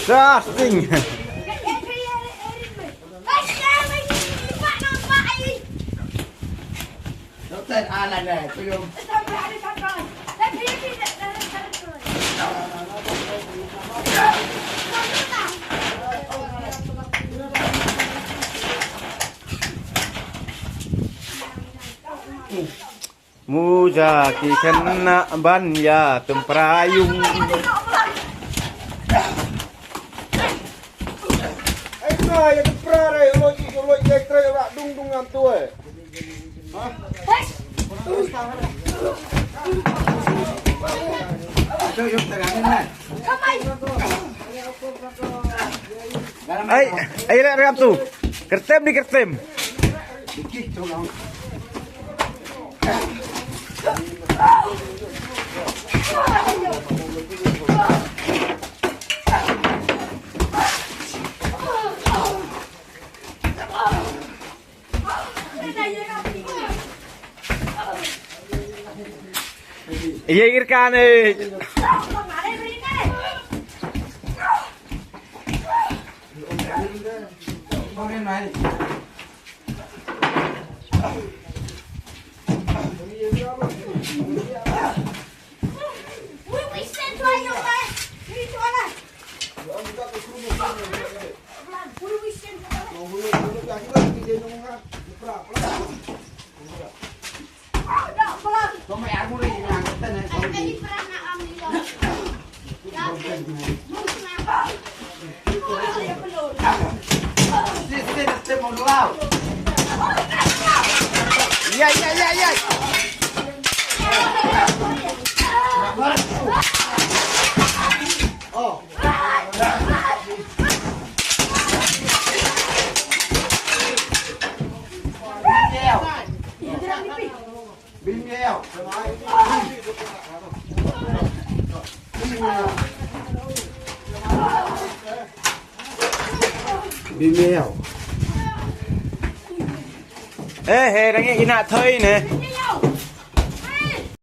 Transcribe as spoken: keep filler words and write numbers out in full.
Testing. Muja ki khynnah ban ïa tympra ïung. Ai, na ïa tympra re, lo ji, lo ji, tre ra dung dung ngam tu, eh. Ai, ai, leh rap tu. Kyrtem ni, kyrtem. Ye irkan, eh. Bimiao. Eh, eh, rangi ina thoi ne.